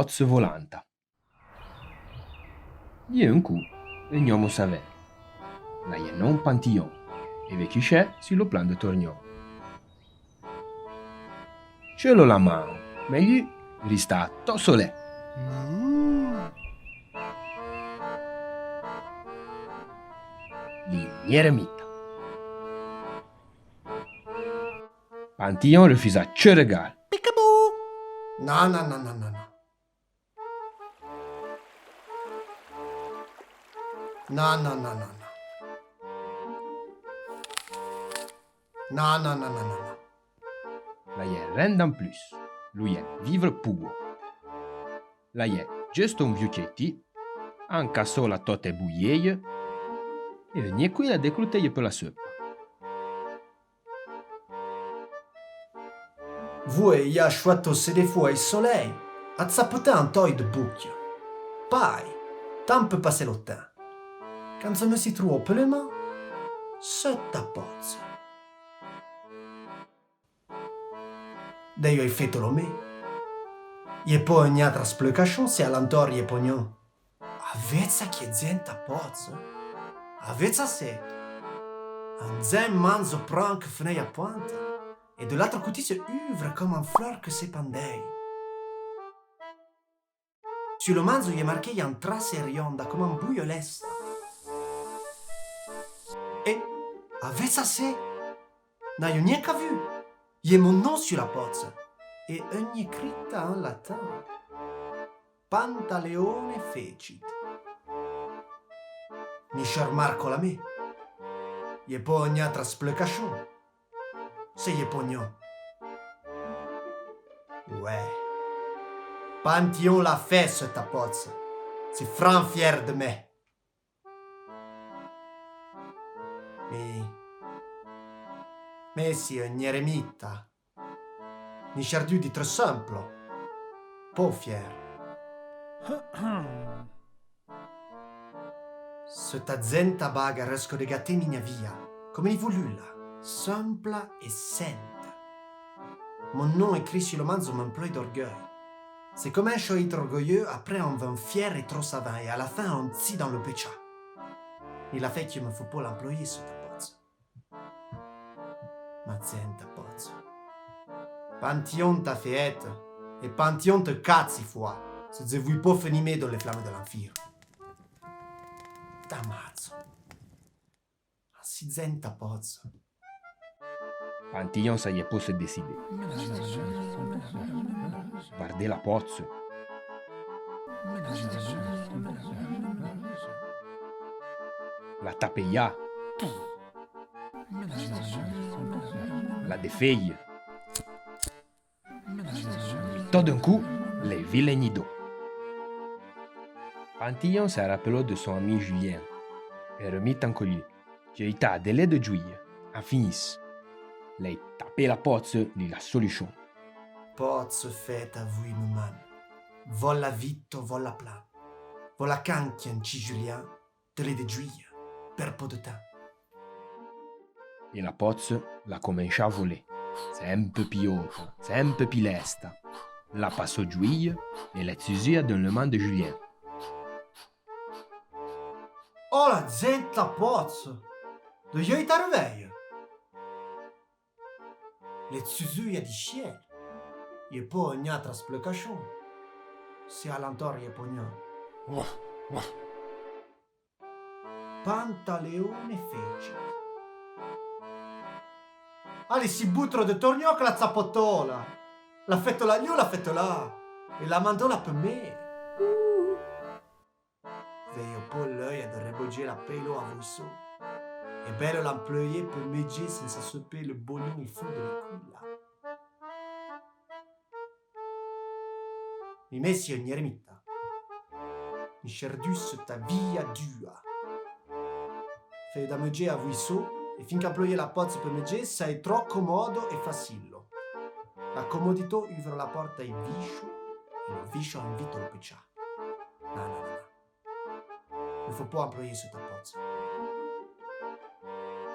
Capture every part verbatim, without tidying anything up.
Potse volanta. Iè un cou, un omo savè. L'ayè non Pantillon, é vècchye chè su lo plan de Torgnon. Chè lo la man, mé llu rista to solè. Lli gnèrè mita. Pantillon refusa chè regal. Peecaboo! Na, na, na, na, na, na. Na, na, na, na, na. Na, na, na, na, na, na. L'ayè ren d'an plus. L'ouiè vivre pougo. L'ayè juste un viu tchèti, an cassò la tote bouillèye, é vègnè qui la décroutèye pe la seupa. Vouè, i a chouato se de fouà i solèi, a tsapotà an toi de boucchia. Pai, tan pe passè lo tin. Can dze me si trouò pe le man, seuta potse. Dèi oi feto lo mé. Iè po egn'atra splecachon se alantor iè po gnon. Avezza quie dzenta potse? Avezza se? An dzen mandzo pran que fenèi a poanta, é de l'atro coutì se uvre comme an fleur que se pandèi. Su lo mandzo iè marquèi an trasse rionda comme an bouille lesta. É avezza se? N'aio gnenca vu. Iè mon non su la potse. É egn'ecrita an latin. Pantaleone fecit. Ni chermarco la mé. Iè po egn'atra splecachon. Se iè po gnon. Ouè. Pantillon l'a fé seuta potse. Se fran fier de mé. Mé, mé si un ieremita. Ni cherdu d'itre semplo. Po fier. Seuta dzenta baga resco de gaté migna via, comme ni voulula, sempla é senta. Mon non écri su lo mandzo m'emploi d'orgueil. Se comencho a itre orgoilleux, apré an ven fier é tro savin, é a la fin an tsi dan lo pechà. Ni la fé que me fo po l'employé seuta potse. Ma dzenta potse. Pantillon t'a fé ete, é Pantillon te catsi fouà, se dze voui po fenì mé dan le flame de l'anfir. Tamadzo. Assi dzenta potse. Pantillon saiè po se décidé. Vardè la potse. La tapèia. La défèi. To d'un cou, l'è vilèi ni do. Pantillon se rapelò de son ami Julien, é remita an collé, que i t'a de lé de djouiye, a finis. L'è tapé la potse, l'è la soluchon. Potse feta voui me man. Vola vito, vola plan. Vola canque an tsi Julien, te lé de djouiye, per po de tin. É la potse l'a comenchà a volé, sempe pi ota, sempe pi lesta. L'a passò djouiye é l'è tsuzuya deun le man de Julien. Oh la dzenta potse! De ieu i t'a revèye? L'è tsuzuya di chiel. Iè po egn'atra splecachon. Se alantor iè po gnon. Pantaleone fecit. Alé, si boutro de Torgnon que l'a tsapotò la. L'a feto la gnou, l'a feto la. É l'a mandò la pe mé. Vèyo po l'euya de rebodjé la pèlo a vouissó. É bèlo l'employé pe medjé sensa seupé le bognon i fou de la coula. Mi mèsi eun ieremita. Mi cherdu seuta via dua. Fé da medjé a vouissó, é fin qu'employé la potse pe medjé, sa é tro comodo é facilo. La comoditó uvro la porta i vicho, é lo vicho invito lo pechà. Na, na, na, na. Me fo po employé seuta potse.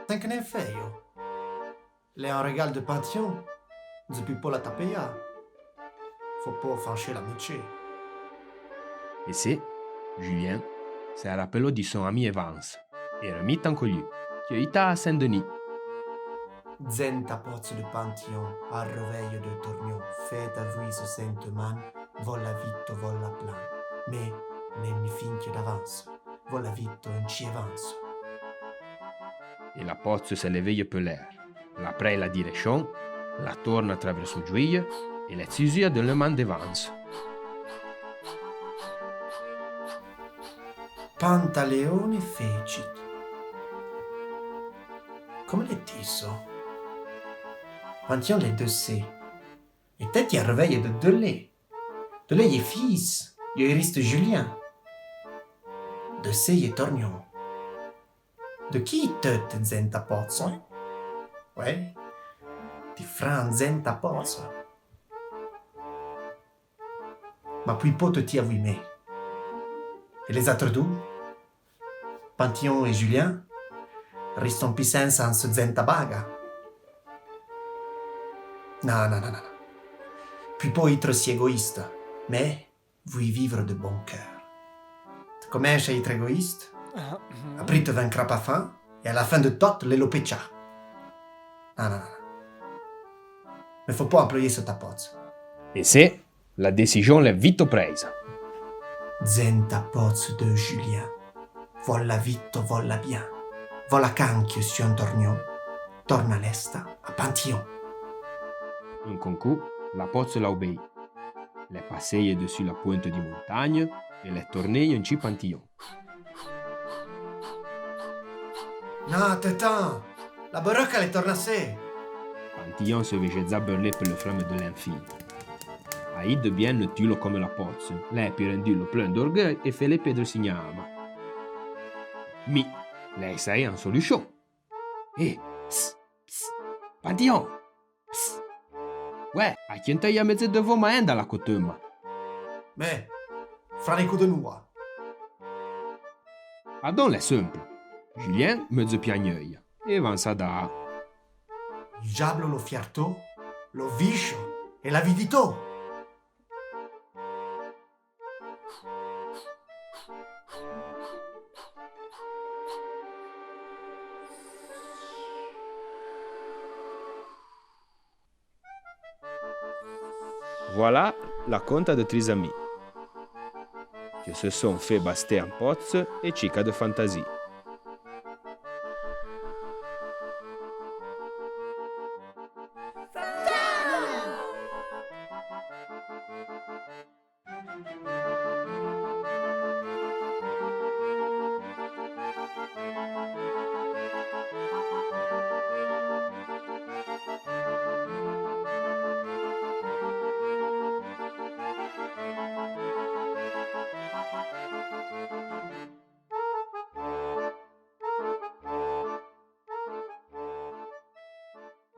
Tin que n'en fèyo. L'è eun regal de Pantillon, dze pi po la tapèya. Fo po fanché la medjé. E sé, Julien se rapeló di son ami Evans, é remit an collu, que ita a Saint-Denis. Dzenta potse de Pantiyon, a reveille de Tornion, fête avouì se sente man, vola vitto, vola plan, mé, n'é ni fin que d'avanse, vola vitto, un ci Evans. É la potse se leveille pe l'èr. La prèi la direchon, la torna traverso Giuille é l'è tsesuya de le man d'Evans. Pantaleone fécit. Comme l'è tiso. Pantiyon l'è dessé. É tè ti a reveille de Delé. Delé y è fis, y è riste Julien. Dessé y è Tornion. De qui te te dzenta potse? Ouè, ti fran dzenta potse. Ma pouì po te ti avouì mé. É les atre dou, Pantiyon é Julien, riston pi sensa an se dzenta baga. Na, na, na, na, na. Pouì po itre si égoïste, mé vouì vivre de bon cœur. Te comenche a itre égoïste, aprì te vin crapafan, é a la fin de tot, l'è lo pechà. Na, na, na, na. Me fo po employé seta potse. É sé, la décijon l'è vito preisa. Dzenta potse de Julien. Vola vitto, vola bien. Vola canque su an Tornion, torna lesta a Pantiyon. Un concou, la potse l'a obéi. L'è passeille dessu la pouente di montagne é l'è torneille en ci Pantiyon. Na, tetan, la bereca l'è tornassé. Pantiyon se vejè dza berlé pe le flamme de l'infin. Aï de bien ne tulo comme la potse, l'è pi rendu lo plein d'orgueille é fé-lé pèdre signa ama. Mi, l'è essaé an soluchon. É, ps, ps, Pantiyon, ps. Ouè, a quien t'aïa medzé devó ma enda la coteuma. Mé, fran écou de noua. Adon l'è simple. Julien medzé piagneuille é vansa da. Lo diablo, lo fiertó, lo vicho é l'aviditó. Voilà la conta de tri-z-ami que se son fé basté an potse é tchica de fantasie.